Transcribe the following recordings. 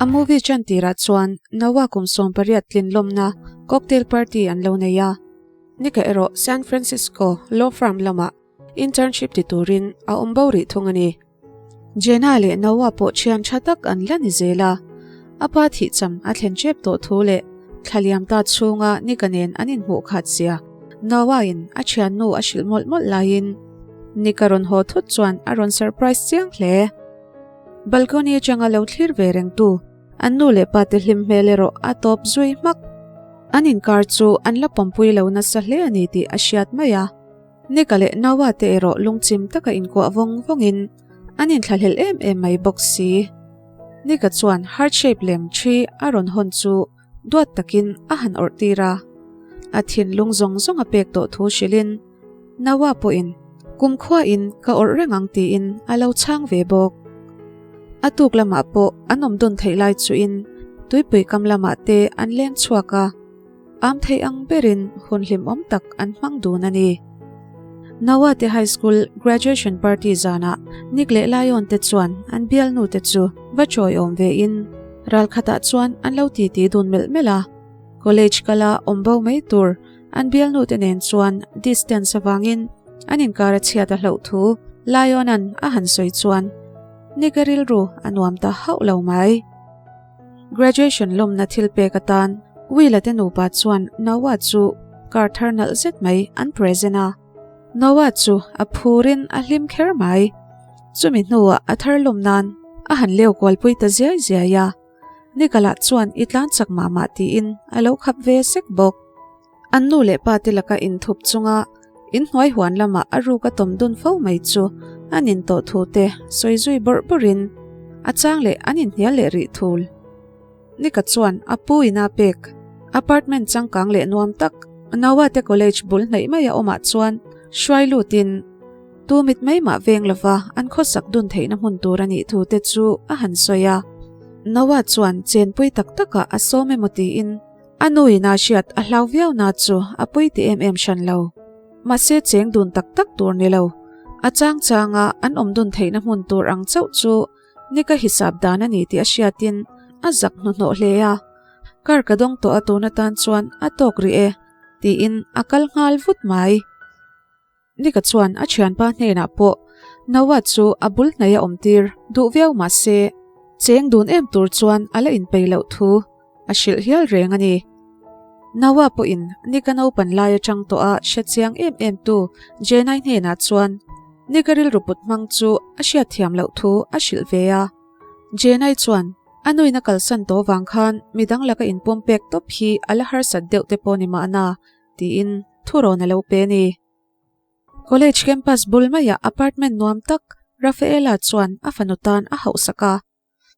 A movie chan tirah chuan Noah kum 18 tlin lawmna cocktail party an lo nei a. Nika erawh San Francisco law firm lamah internship ti turin a awm bo rih thung a ni. Jenna leh Noah pawh thian tha tak an la ni zel a, a pa thihcham a thlen tep tawh thu leh thlaliam ta chhunga Nika nen an inhmuh khat zia Noah-in a thiannu a hrilh mawlh mawlh laiin Nika rawn haw thut chuan a rawn surprise chiang hle. Balcony atanga lo thlir ve rengtu an nu leh pa te hlim hmel erawh a tawp zui hmak. An inkar chu an la pawmpui lo nasa hle a ni tih a hriat mai a. Nika leh Noah te erawh lungchim taka inkuah vawng vawngin an inthlahlel em em mai bawk si. Nika chuan heart shape lem thi a rawn hawn chu duat takin a han awrh tir a. A thinlung zawng zawng a pek tawh thu hrilhin Noah pawhin kumkhuain ka awrh reng ang tiin a lo chhang ve bawk. A tuk lamah pawh an awm dun theih lai chuin tuipui kam lamah te an leng chhuak a. Am thei ang berin hun hlimawm tak an hmang dun a ni. Noah te high school graduation party zanah Nick leh Lion te chuan an bialnu te chu va chawiawm ve in ral khatah chuan an lo titi dun melh melh a. College kala awm bo mai tur an bialnu te nen chuan distance avangin an inkar a chhiat a hlauh thu Lion an a han sawi chuan Nick a rilru a nuam ta hauh lo mai. Graduation lawmna thil pek atan Will-a te nupa chuan Noah chu car thar nalh zet mai an present a. Noah chu a phurin a hlim kher mai. Chumi hnuah a thar lawm nan a han leu kualpui ta ziai ziai a. Nikalah chuan i tlan chak mah mah tiin a lo khap ve sek bawk. An nu leh pa te laka inthup chunga inhnuai huan lamah a ruk a tawm dun fo mai chu an intawh thu te sawi zui bawrh bawrhin a chang leh an inhnial leh rih thul. Nika chuan a pu ina pek apartment changkang leh nuam tak Noah te college bul hnaih mai a awmah chuan hruai lutin tu mit mai mah veng lova an khawsak dun theihna hmun tur a nih thu te chu a han sawi a. Noah chuan chenpui tak takah a sawm emaw tiin A nuin a hriat a hlau viau na chu a pui ti em em hran lo. Mahse cheng dun tak tak tur ni lo. A chang changa an awm dun theihna hmun tur ang chauh chu Nika hisap dan a ni tih a hriatin a zak hnuhnawh hle a. Kar ka dawng tawh a tun atan chuan a tawk rih e tiin a kal nghal vut mai. Nika chuan a thianpa hnenah pawh Noah chu a bul hnaih a awm tir duh viau mah se cheng dun em tur chuan a la inpeih loh thu a hrilh hial reng a ni. Noah pawhin Nika naupan lai atang tawh a hre chiang em em tu Jenai hnenah chuan Nika rilru put hmang chu a hriatthiam loh thu a hrilh ve a. Jenai chuan a nuin a kalsan tawh vang khan midang laka inpawm pek tawp hi a la harsat deuh te pawh ni mahna tiin thurawn a lo pe a ni. College campus bul maiah apartment nuam tak Rafaela chuan a fanu tan a hauhsak a.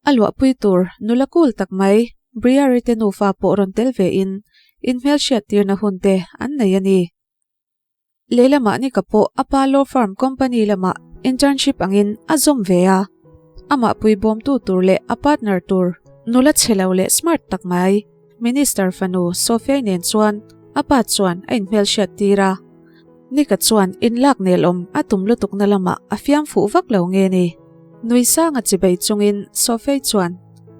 A luahpui tur nula cool tak mai Briari te nufa pawh rawn tel vein inhmelhriat tirna hun te an nei a ni. Lehlamah Nika pawh a pa law firm company lamah internship angin a zawm ve a. Amah puibawmtu tur leh a partner tur nula chhe lo leh smart tak mai Minister fanu Sophia-i nen chuan a pa chuan a inhmelhriat tir a. Nika chuan inlak nelawm a tum lutukna lamah a fiam fuh vak lo nge ni. Nui sanga chibei chungin Sophia-i chuan,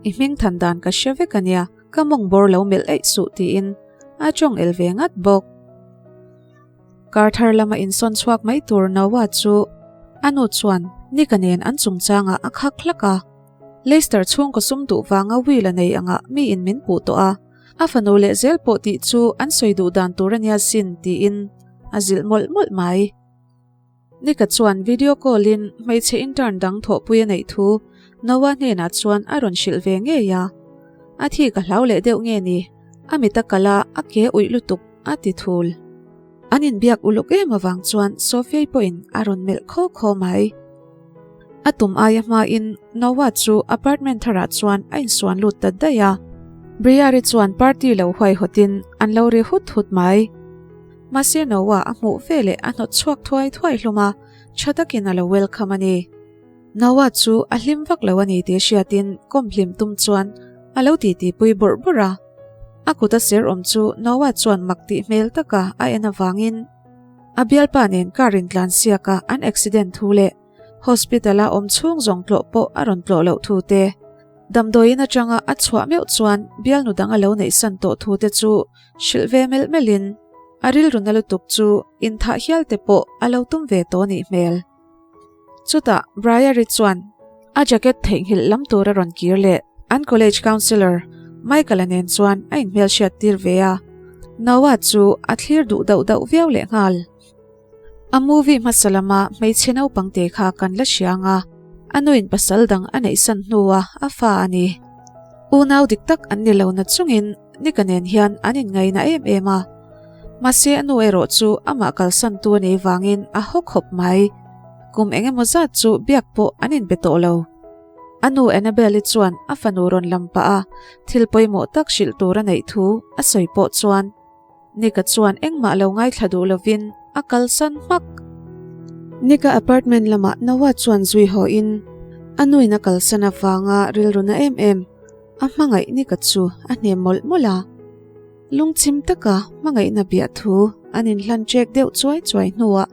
I hming than dan ka hre vek a nia, ka mawng bawr lo melh eih suh tiin a tawng el ve ngat bawk. Kar thar lama insawn chhuak mai tur Noah chu a nu chuan Nika nen an chungchangah a khak hlak a. Leicester chhungkaw sum duh vanga Will a nei angah miin min puh tawh a, a fanu leh zel pawh tih chu an sawi duh dan tur a nia sin tiin a zilh mawlh mawlh mai. Nika chuan video call in hmeichhe intern dang thawhpui a neih thu Noah hnenah chuan a rawn hrilh ve ngei a. A thi ka hlau leh deuh nge ni, a mit a kal a, a ke uih lutuk a ti thul. An inbiak uluk em avang chuan Sophia-i pawhin a rawn melh khaw khaw mai. A tum aia hmain Noah chu apartment tharah chuan a insuan lut ta daih a. Briar-i chuan party lo huaihawtin an lo ri hut hut mai. Mahse Noah a hmuh veleh a hnawt chhuak thuai thuai hlawm a, tha takin a lo welcome a ni. Noah chu a hlim vak lo a ni tih hriatin kawm hlim tum chuan a lo titipui bawrh bawrh a. A kut a ser awm chu Noah chuan mak tih hmel taka a en avangin a bialpa nen car in tlan siak a an accident thu leh hospital a awm chhung zawng tlawh pawh a rawn tlawh loh thu te. Damdawiin atanga a chhuah meuh chuan bialnu dang a lo neihsan tawh thu te chu hrilh ve melh melhin a rilru na lutuk chu inthah hial te pawh a lo tum ve tawh nih hmel. Chutah Briar-i chuan a jacket theihnghilh lam tur a rawn kir leh an college counsellor Michael-a nen chuan a inhmelhriat tir ve a, Noah chu a thlir duh dauh dauh viau lehnghal. A movie hmasa lama hmeichhe naupang te kha kan la hria ang a, a nuin pasal dang a neihsan hnua a fa a ni. Unau dik tak an ni lo na chungin Nika nen hian an inngaina em em a, mahse a nu erawh chu amah kalsantu a nei vangin a haw khawp mai. Kum eng emaw zat chu biak pawh an inbe tawh lo. A nu Annabelle-i chuan a fanu rawn lam pah a, thil pawimawh tak hrilh tur a neih thu a sawi pawh chuan Nika chuan engmah lo ngaithla duh lovin a kalsan hmak. Nika apartment lamah Noah chuan zui haw in a nuin a kalsan avanga rilru na em em a hmangaih Nika chu a hnem mawlh mawlh a. Lungchim taka hmangaihna biah thu an inhlan ṭek deuh chuai chuai hnuah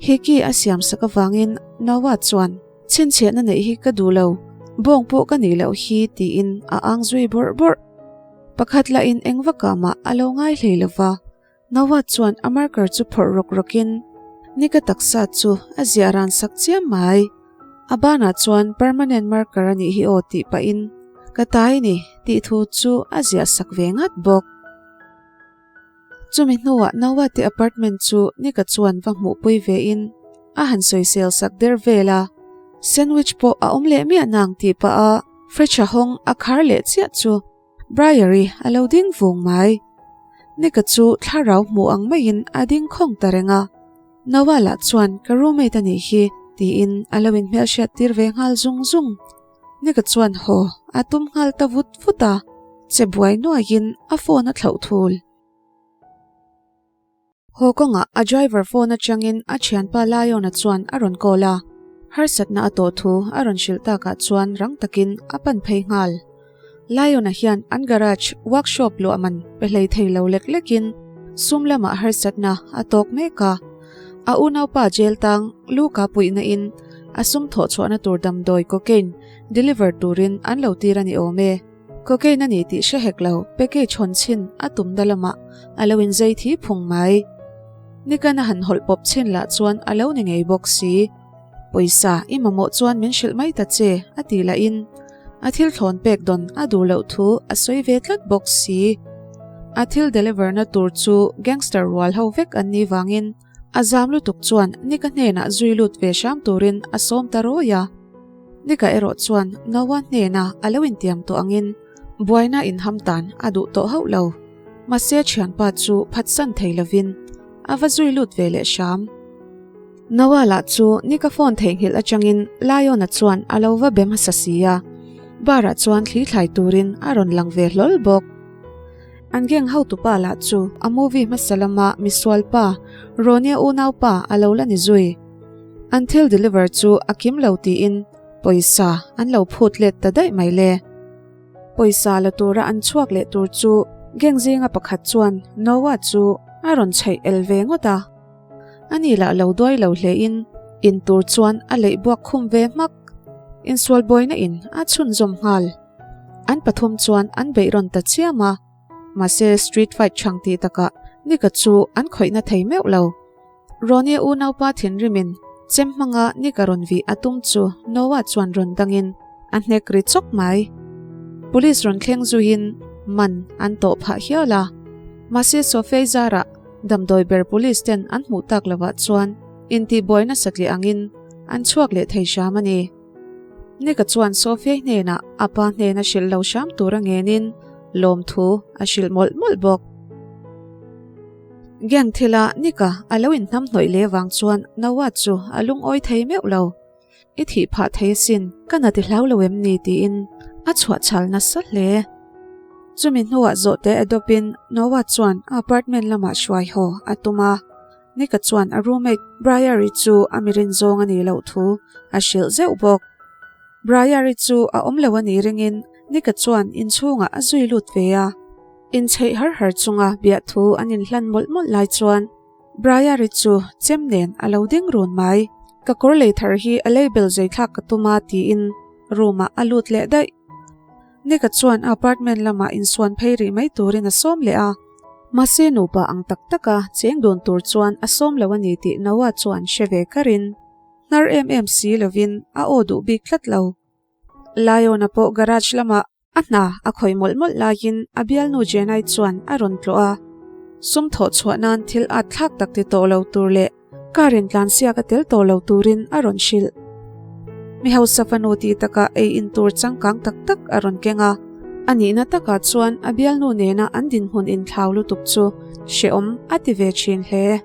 Hiki a siam sak avangin Noah chuan chhinchhiahna neih hi ka duh lo, bawng pawh ka nih loh hi tiin a ang zui bawrh bawrh. Pakhat lah in eng vakah mah a lo ngai hlei lo va, Noah chuan a marker chu phawrh rawk rawkin Nika taksa chu a ziah ran sak chiam mai. A banah chuan permanent marker a nih hi aw tih pahin ka tai ni tih thu chu a ziah sak ve ngat bawk. Chumi hnuah Noah te apartment chu Nika chuan va hmuhpui ve in a han sawisel sak der vel a, sandwich pawh a awm leh miah nang tih pah a fridge a hawng a khar leh chiah chu Briar-i a lo ding vung mai. Nika chu thlarau hmuh ang maiin a ding khawng ta reng a, Noah lah chuan ka roommate a nih hi tiin a lo inhmelhriat tir ve nghal zung zung. Nika chuan haw a tum nghal ta vut vut a, che buai nuaiin a phone a thlauh thul. Haw kawngah a driver phone atangin a thianpa Lion-a chuan a rawn call a, harsatna a tawh thu a rawn hrilh takah chuan rang takin a pan phei nghal. Lion-a hian an garage workshop luah man pe hlei thei lo lek lekin sum lamah harsatna a tawk mek a, a unaupa jail tang Luca puihna in a sum thawh chhuahna tur damdawi cocaine deliver turin an lo tir a ni awm e. Cocaine a ni tih hre hek lo, package hawn chhin a tumna lamah a lo inzei thi phung mai. Nikan a han hawlh pawp chhin lah chuan a lo ni ngei bawk si. Pawisa i mamawh chuan min hrilh mai ta che a ti lahin a thil thlawn pek dawn a duh loh thu a sawi ve tlat bawk si. A thil deliver na tur chu gangster rual ho vek an nih vangin A zam lutuk chuan Nika hnenah zui lut ve hram turin a sawm ta rawi a. Nika erawh chuan Noah hnena a lo intiam tawh angin buaina inham tan a duh tawh hauh lo. Mahse thianpa chu phatsan thei lovin a va zui lut ve leh hram. Noah lah chu Nika phone theihnghilh atangin Lion-a chuan a lo va be hmasa si a, bar-ah chuan thli thlai turin a rawn lang ve hlawl bawk. An gang hotupa lah chu a movie hmasa lama misual pa, Ronia unaupa a lo la ni zui. An thil deliver chu a kim lo tiin pawisa an lo phut let ta daih mai le. Pawisa la tura an chhuak leh tur chu gang zinga pakhat chuan Noah chu a rawn chheih el ve ngawt a. Ani lah lo duai lo hlein in tur chuan a leih buak khum ve hmak. Insual buaina in a chhunzawm nghal. An pathum chuan an beih rawn ta chiam a, mahse street fight chhang tih takah Nika chu an khawihna thei meuh lo. Ronnie unaupa thinrimin chem hmanga Nika rawn vih a tum chu Noah chuan rawn dangin a hnek ri chawk mai. Police rawn thleng zuiin man an tawh phah hial a, mahse Sophia-i zarah damdawi ber police ten an hmuh tak lovah chuan intihbuai nasat leh angin an chhuak leh thei hram a ni. Nika chuan Sophia-i hnenah a pa hnena hrilh lo hram tur a ngenin lawmthu a hrilh mawlh mawlh bawk. Gang thila Nika a lo inhnam hnawih leh vang chuan Noah chu a lungawi thei meuh lo. I thih phah thei asin, ka na ti hlau lo em ni tiin a chhuah chhal nasa hle. Chumi hnuah zawhte adopt-in Noah chuan a apartment lamah hruai haw a tum a. Nika chuan a roommate Briar-i chu a mirin zawng a nih loh thu a hrilh zeuh bawk. Briar-i chu a awm lo a nih ringin Nika chuan inchhungah a zui lut ve a. Inchheih har har chunga biahthu an inhlan mawlh mawlh lai chuan Briar-i chu chem nen a lo ding run mai. Ka kawr lei thar hi a label zai thlak ka tum a tiin room-ah a lut leh daih. Nick-a chuan a apartment lamah insuan phei rih mai turin a sawm leh a. Mahse nupa ang tak taka cheng dun tur chuan a sawm lo a ni tih Noah chuan hre ve karin hnar em em si lovin a aw duh bik tlat lo. Lion-a pawh garage lamah a hna a khawih mawlh mawlh laiin a bialnu Jenai chuan a rawn tlawh a. Sum thawh chhuah nan thil at thlak tak ti tawh lo tur leh Car in tlansiak a tel tawh lo turin a rawn hrilh. Mi hausa fanu tih takah ei in tur changkang tak tak a rawn keng a, a nihna takah chuan a bialnu nena an dinhmun inthlau lutuk chu hrehawm a ti ve thin hle.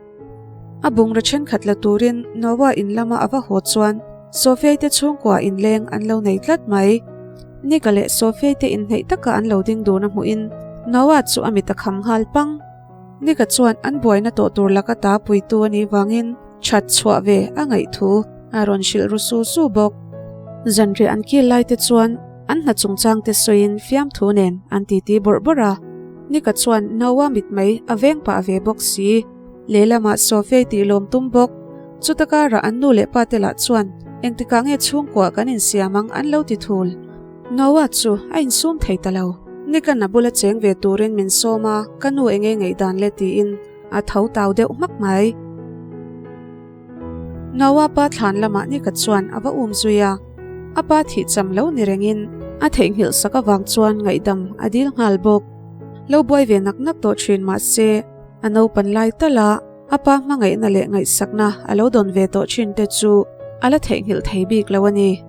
A bungraw thenkhat la turin Noah in lama a va haw chuan Sophia te chhungkua inleng an lo nei tlat mai. Nika leh Sophia te inhneih taka an lo ding dun a hmuhin Noah chu a mit a kham nghal pang. Nika chuan an buaina tawh tur laka ta puitu a nih vangin that chhuah ve a ngaih thu a rawn hrilh ru su su bawk. Zanriah an kil lai te chuan an hna chungchang te sawiin fiamthu nen an titi bawrh bawrh a. Nika chuan Noah mitmei a veng pah ve bawk si. Lehlamah Sophie tih lawm tum bawk. Chuta karah an nu leh pa te lah chuan engtikah nge chhungkua kan insiam ang an lo ti thul. Noah chu a insum thei ta lo. Nikan a bula cheng ve turin min sawm a, ka nu enge ngaihdan le tiin a tho tau deuh hmak mai. Noah pa thlan lamah Nika chuan a va um zui a, a pa thih cham lo ni rengin a theihnghilh sak avang chuan ngaihdam a dil nghal bawk. Lo buai ve nak nak tawh thin mah se, a naupan lai tal a, a pa hmangaihna leh ngaihsakna a lo dawn ve tawh thin te chu a la theihnghilh thei bik lo a ni.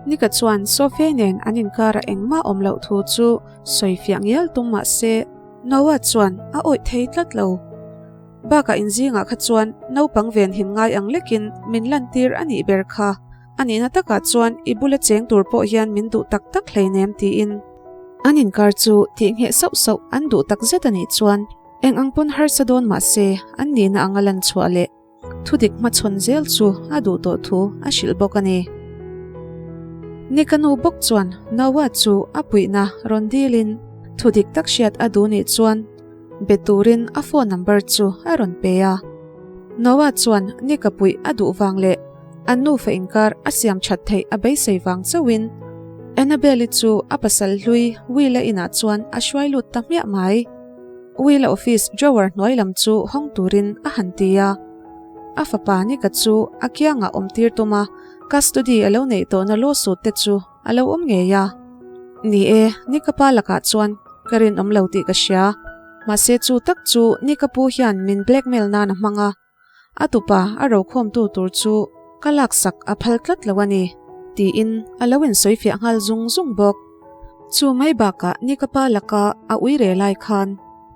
Nika chuan Sophie nen an inkara engmah awm loh thu chu sawi fiah ngial tum mah se, Noah chuan a awih thei tlat lo. Bakah inzingah kha chuan naupang venhim ngai ang lekin min lantir a nih ber kha. A nihna takah chuan i bula cheng tur pawh hian min duh tak tak hleinem tiin an inkar chu tih ngheh sauh sauh an duh tak zet a nih chuan eng ang pawn harsa dawn mah se an nihna anga lan chhuah leh thudik hmachhawn zel chu a duh tawh thu a hrilh bawk a ni. Nikanu bawk chuan Noah chu a puihna rawn dilin thudik tak hriat a duh nih chuan be turin a phone number chu a rawn pe a. Noah chuan Nika puih a duh vang leh An nufa inkar a siam that theih a beisei vang chauhin Annabelle-i chu a pasal hlui Will-a inah chuan a hruai lut ta hmiah mai. Will-a office drawer hnuai lam chu hawng turin a han ti a. A fapa Nick-a chu a kiangah awm tir tum a, custody a lo neih tawhna lawsuit te chu a lo awm ngei a. Ni e, Nick-a pa lakah chuan ka rinawm lo tih ka hria. Mahse chu tak chu Nick-a pu hian min blackmail nan a hmang a. A tupa a rokhawmtu tur chu ka laksak a phal tlat lo a ni, tiin a lo insawifiah nghal zung zung bawk. Chu mai bakah Nikapa laka a ui re lai khan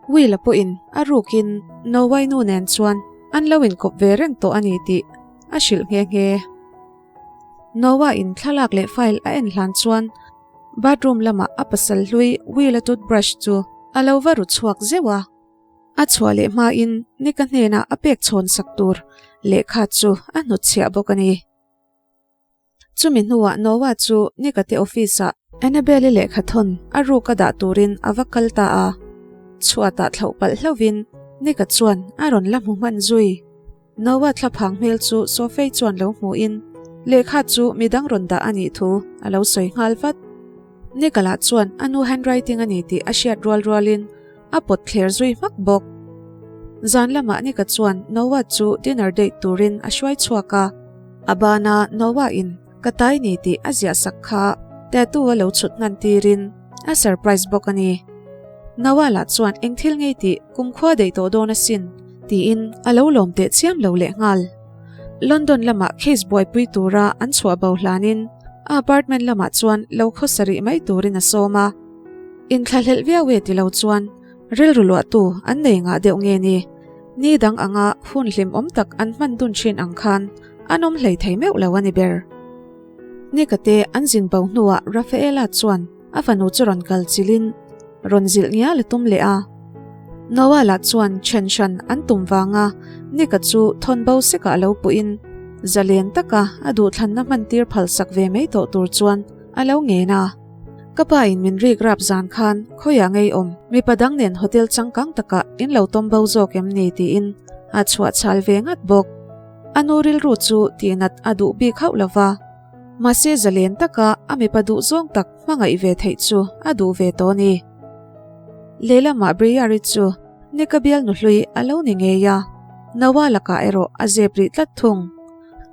Will-a pawhin a rukin Nowai nu nen chuan an lo inkawp ve reng tawh a ni tih a hrilh nghe nghe. Noah in thlalak leh file a en hlan chuan bathroom lamah a pasal hlui Will-a toothbrush chu a lo va ru chhuak zeuh a. A chhuah leh hmain Nika hnenah a pek chhawn sak tur lehkha chu a hnutchhiah bawk a ni. Chumi hnuah Noah chu Nika te office-ah Annabelle-i lehkha thawn a ruk a dah turin a va kal ta a. Chhuatah thlauh palh hlauhin Nika chuan a rawn la hmu hman zui. Noah thlaphang hmel chu Sophie chuan lo hmuhin lehkha chu midang rawn dah a nih thu a lo sawi nghal vat. Nika lah chuan a nu handwriting a ni tih a hriat rual rualin a pawt thler zui hmak bawk. Zan lamah Nika chuan Noah chu dinner date turin a hruai chhuak a, a bana Noah in ka tai ni tih a ziah sak kha tattoo a lo chhut hnan tirin a surprise bawk a ni. Noah lah chuan eng thil ngei tih kumkhua daih tawh dawn asin tiin a lo lawm teh chiam lo leh nghal. London lamah case buaipui tura an chhuah bo hlanin a apartment lamah chuan lo khawsa rih mai turin a sawm a. Inthlahlelh viau e ti lo chuan rilru luahtu an nei ngah deuh nge ni? Ni dang anga hun hlimawm tak an hman dun thin ang khan an awm hlei thei meuh lo a ni ber. Nikate an zin bo hnuah Rafaela chuan a fanu chu rawn kal chilhin rawn zilh ngial a tum leh a. Noah lah chuan then hran an tum vanga Nika chu thawn bo sekah lo puhin zalen taka a duhthlanna hmantir phalsak ve mai tawh tur chuan a lo ngen a. Ka pa in min rik rap zan khan khawiah ngei awm mipa dang nen hotel changkang takah in lo tawm bo zawk em ni tiin a chhuah chhal ve ngat bawk. A nu rilru chu tihnat a duh bik hauh lo va. Mahse zalen taka a mipa duhzawng tak hmangaih ve theih chu a duh ve tawh a ni. Lehlamah Briar-i chu Nika bial nuhlui a lo ni ngei a, Noah lakah erawh a zep rih tlat thung.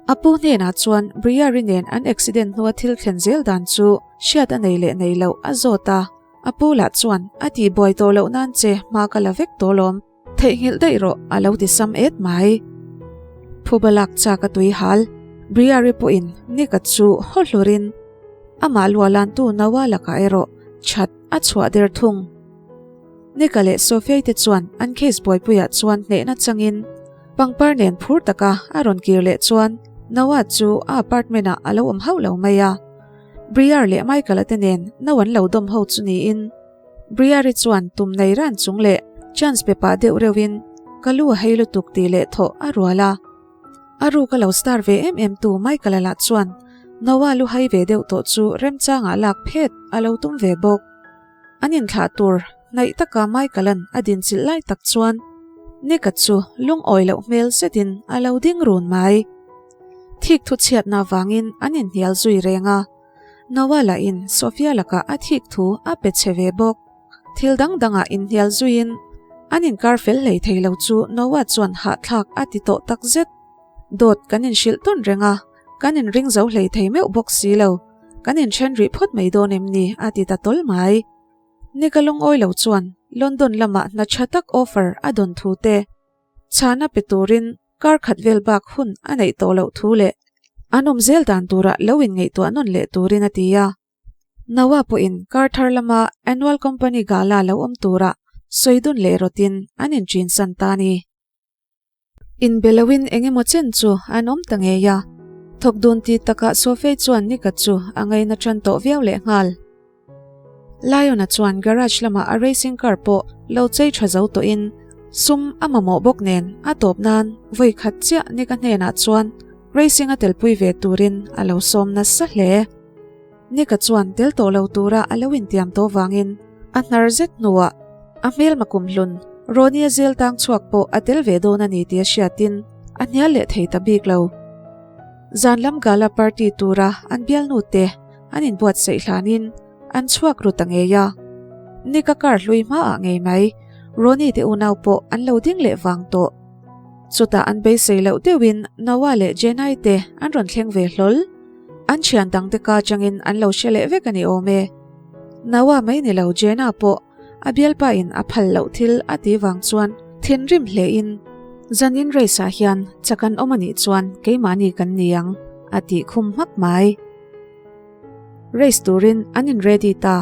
A pu hnenah chuan Briar-i nen an accident hnua thil thlen zel dan chu hriat a nei leh nei loh a zawt a, a pu lah chuan a tihbuai tawh loh nan che hma ka la vek tawh lawm. Theihnghilh daih rawh a lo ti sam et mai. Phuba lak chak a tui hal, Briar-i pawhin Nick-a chu haw hlurin amah luahlantu Noah lakah erawh chat a chhuah der thung. Nick-a leh Sophia-i te chuan an case buaipuiah chuan hnehna changin pangpar nen phur taka a rawn kir leh chuan Noah chu a apartment-ah a lo awm hauh lo mai a. Briar leh Michael-a te nen no an lo dawm ho chu niin, Briar-i chuan tum nei ran chung leh chance pe pah deuh reuhin ka lu a hei lutuk tih leh thawh a rual a. A ruk a lo star ve em em tu Michael-a lah chuan Noah lu hai ve deuh tawh chu remchangah lak phet a lo tum ve bawk. An inthlah tur hnaih taka Michael-a'n a dinchilh lai tak chuan Nick-a chu lungawi loh hmel zetin a lo ding run mai. Thik thu chhiatna avangin an inhnial zui reng a. Noah lahin Sofia lakah a thik thu a pe chhe ve bawk. Thil dang dangah inhnial zuiin an inkar fel hlei thei lo chu Noah chuan hahthlak a ti tawh tak zet. Dawt kan inhrilh tawn reng a, kan inring zo hlei thei meuh bawk si lo. Kan inthen rih phawt mai dawn em ni? a ti ta tawl mai. Nika lungawi lo chuan London lamah hna tha tak offer a dawn thu te chhana pe turin Kar khat vel bak hun a neih tawh loh thu leh an awm zel dan turah lo inngaihtuah nawn leh turin a ti a. Noah pawhin kar thar lama Annual Company Gala lo awm turah sawi dun leh rawtin an inṭinsan ta a ni. Inbe loin eng emaw chen chu an awm ta ngei a, thawk dun ti takah Sophie chuan Nika chu a ngaina ṭan tawh viau lehnghal. Lion-a chuan garage lamah a racing car pawh lo chei tha zo tawhin sum a mamawh bawk nen a tawp nan vawi khat chiah Nick-a hnenah chuan racing a telpui ve turin a lo sawm nasa hle. Nick-a chuan tel tawh lo tura a lo intiam tawh vangin a hnar zet hnuah a hmelma kumhlun Ronnie-a zel tang chhuak pawh a tel ve dawn a ni tih a hriatin a hnial leh thei ta bik lo. Zan lam gala party tura an bialnute An inbuatsaih hlanin an chhuak ru ta ngei a. Nick-a car hlui hmaah ngei mai Ronnie te unau pawh an lo ding leh vang tawh. Chutah an beisei loh deuhin Noah leh Jenai te an rawn thleng ve hlawl. An thian dangte ka atangin an lo hre leh vek a ni awm e. Noah mai ni lo Jenna pawh a bialpa in a phal loh thil a ti vang chuan thinrim hle in zanin race ah hian chak an awm a nih chuan keimahni kan ni ang a tih khum hmak mai. Race turin an in ready ta.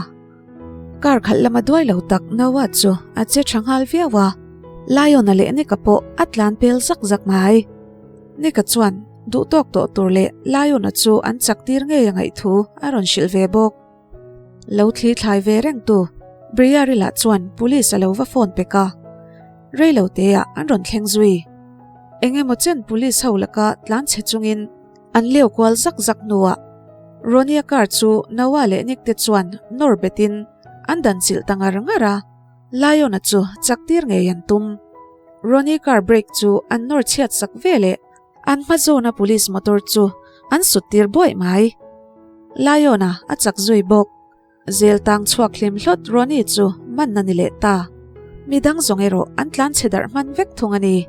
Car khalh lama duai lo tak Noah chu a che tha nghal viau a, Lion-a leh Nick-a pawh a tlan pel zak zak mai. Nick-a chuan duh tawk tawh tur leh Lion-a chu an chak tir ngei a ngaih thu a rawn hrilh ve bawk. Lo thli thlai ve reng tu Briar-i lah chuan police a lo va phone pek a, reilo teah an rawn thleng zui. Eng emaw chen police ho laka tlan chhe chungin An leu kual zak zak hnuah Ronnie-a car chu Noah leh Nick te chuan nawr betin an dan chilh ta ngar ngar a, Lion-a chu chak tir ngei an tum. Ronnie car brake chu an nawr chhiat sak ve leh an hma zawna police motor chu an sut tir buaih mai. Lion-a a chak zui bawk. Zel tang chhuak hlim hlawt Ronnie chu man a ni leh ta. Midang zawng erawh an tlan chhe darh hman vek thung a ni.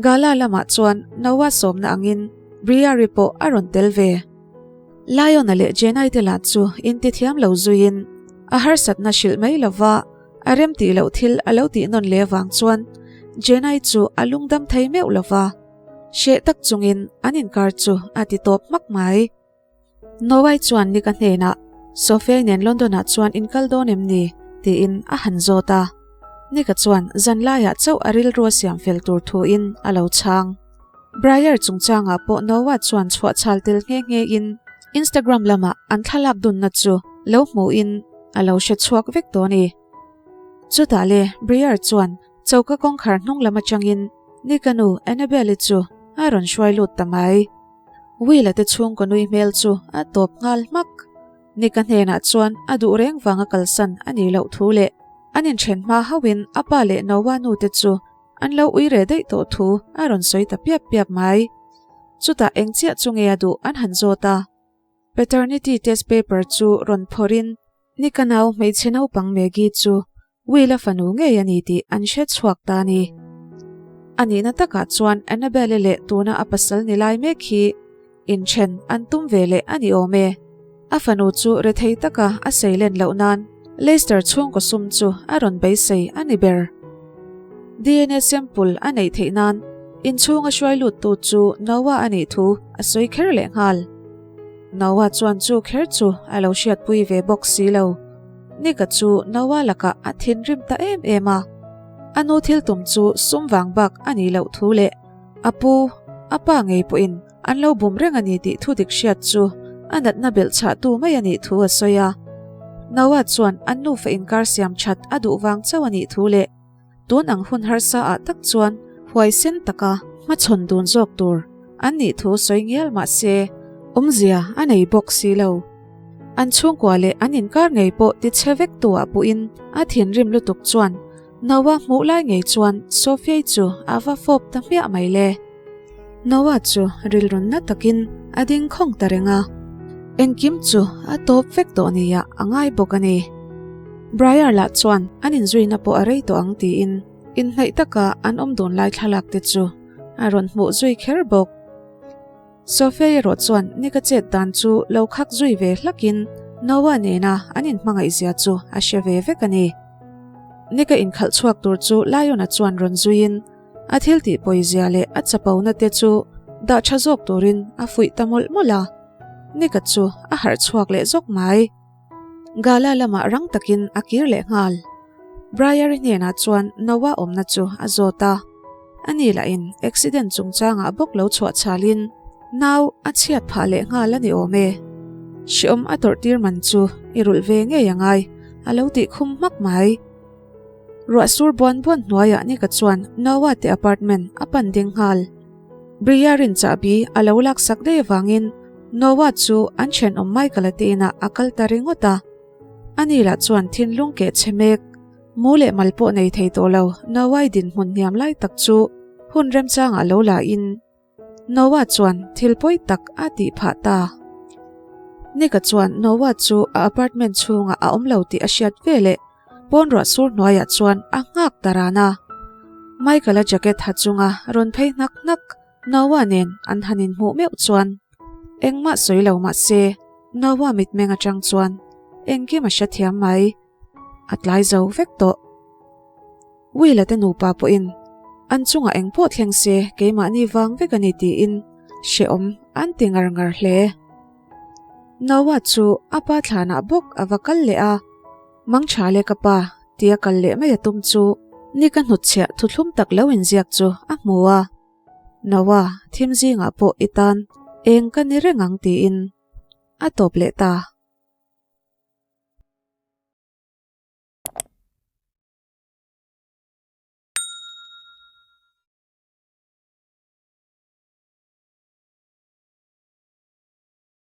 Gala lamah chuan Noah sawmna angin Briari pawh a rawn tel ve. Lion-a leh Jenai te lah chu intithiam lo zuiin a harsatna hrilh mai lova a remtih loh thil a lo tih nawn leh avang chuan Jenai chu a lungdam thei meuh lova, hreh tak chungin an inkar chu a ti tawp hmak mai. Noah chuan Nick-a hnenah, Sophia-i nen London-ah chuan in kal dawn em ni? tiin a han zawt a. Nick-a chuan zan laiah chauh a rilru a siam fel tur thuin a lo chhang. Briar chungchangah pawh Noah chuan chhuahchhal tel nghe nghein Instagram lamah an thlalak dunna chu lo hmuhin a lo hre chhuak vek tawh a ni. Chutah le Briar chuan choka kawngkhar hnung lam atangin Nick-a nu Annabelle-i chu a rawn hruai lut ta mai. Will-a te chhungkaw nui hmel chu a tawp nghal hmak. Nick-a hnenah chuan a duh reng vanga kalsan a nih loh thu leh an inthen hma hauhin a pa leh Noah nu te chu an lo ui reh daih tawh thu a rawn sawi ta piap piap mai. Chutah eng chiah chu nge a duh an han zawt a. Paternity test paper chu rawn phawrhin Nika nau hmeichhe naupang Maggie chu Will-a fanu ngei a ni tih an hre chhuak ta a ni. A nihna takah chuan Annabelle leh tuna a pasal ni lai mek hi inthen an tum ve leh a ni awm e. A fanu chu rethei taka a seilen loh nan Leicester chhungkaw sum chu a rawn beisei a ni ber. DNA sample a neih theih nan inchhunga hruai luttu chu Noah a nih thu a sawi kher leh nghal. Noah chuan chu kher chu a lo hriatpui ve bawk si lo. Nika chu Noah lakah a thinrim ta em em a. A nu thil tum chu sum vang bak a nih loh thu leh a pu, a pa ngei pawhin an lo bum reng a ni tih thu dik hriat chu a natna belh chhahtu mai a nih thu a sawi a. Noah chuan an nufa inkar siam that a duh vang chauh a nih thu leh tun ang hun harsa ah tak chuan huaisen taka hmachhawn dun zawk tur an nih thu sawi ngial mah se awmzia a nei bawk si lo. An chhungkua leh an inkar ngei pawh tichhe vek tu ah puhin a thinrim lutuk chuan Noah hmuh lai ngei chuan Sophia-i chu a va fawp ta hmiah mai le. Noah chu rilrunna takin a ding khawng ta reng a, engkim chu a tawp vek tawh nia a ngai bawk a ni. Briar lah chuan an inzuina pawh a rei tawh ang tiin inhnaih taka an awm dun lai thlalak te chu a rawn hmuh zui kher bawk. Sophia erawh chuan Nick-a chet dan chu lo khak zui ve hlakin Noah nena an inhmangaihzia chu a hre ve vek a ni. Nick-a inkhalh chhuak tur chu Lion-a chuan rawn zuiin A thil tih pawizia leh a chapona te chu dah tha zawk turin a fuih ta mawlh mawlh a, Nika chu a harh chhuak leh zawk mai. Gala lamah rang takin a kir leh nghal. Briar-i hnenah chuan Noah awmna chu a zawt a, ani lahin accident chungchangah bawk lo chhuah chhalin nau a chhiat phah leh nghal a ni awm e. Hriawm a tawrh tir man chu i rulh ve ngei a ngai, a lo tih khum hmak mai. Ruah sur buan buan hnuaiah Nika chuan Noah te apartment a pan ding nghal. Bria rin chahbi a lo laksak daih avangin Noah chu an thenawm Michael-a te inah a kal ta ringawt a. Ani lah chuan thinlung keh chhe mek, mu leh mal pawh nei thei tawh lo Noah-i dinhmun hniam lai tak chu hun remchangah lo la in Noah chuan thil pawi tak a tih phah ta. Nick-a chuan Noah chu a apartment chhungah a awm lo tih a hriat veleh pawn ruah sur hnuaiah chuan a nghak ta ran a. Michael-a jacket ha chunga rawn phei hnak hnak Noah nen an han inhmuh meuh chuan engmah sawi lo mah se Noah mitmeng atang chuan engkim a hrethiam mai. A tlai zo vek tawh. Will-a te nupa pawhin an chungah eng pawh thleng se keimahni vang vek a ni tiin hrehawm an ti ngar ngar hle. Noah chu a pa thlanah bawk a va kal leh a, Mangtha le ka pa tia kal leh mai a tum chu ni ka hnutchhiah thuthlum tak lo inziak chu a hmu a, Noah, thim zingah pawh i tan eng ka ni reng ang tiin a tawp leh ta.